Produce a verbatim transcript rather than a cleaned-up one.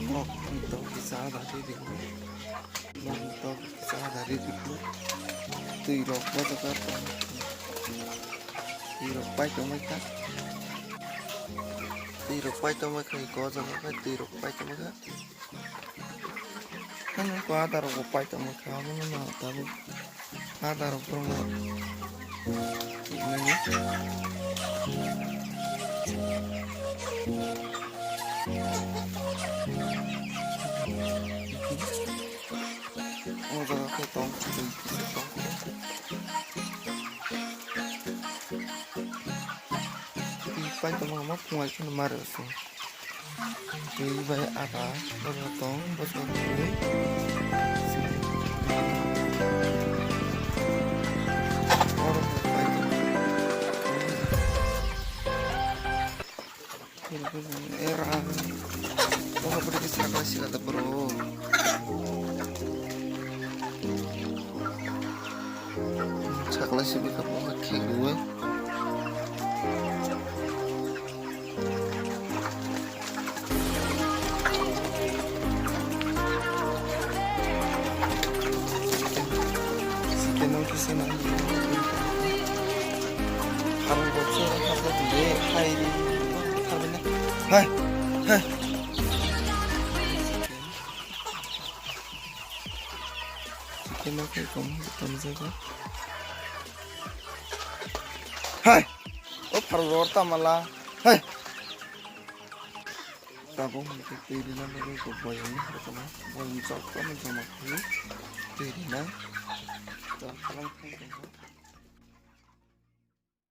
Nok ni tok kisa ada di di. Nok ni tok kisa ada di di. Twi rok bojak tong. Twi rok pai tong mai kha. Twi rok pai tong mai kha. Ko jaga kha twi rok pai tong mai kha. Ano ko ada rok pai tong mai kha. Ano no tabuk. Ada rok borok no. O jaga khe tong, twi kisa tong. Twi pai tongma ma phungai kheno mare se. Twi bai ada oro tong bosong twi. Oro pai tong. Era. Oha pura ke sakla sila ta bro. Sakla sila ka oha khek duwe. Chicken no kisa na. Harun bokse harun bokse hai. Hai, hai. Chicken no kai kom kom jaga. Hai. O pharo ror ta mala. Hai. Tabuk hwn khe twi rina bagwi kok boyang ni harkana. Boyang chok chok ni joma khe twi rina. Chok halang thang tongkha.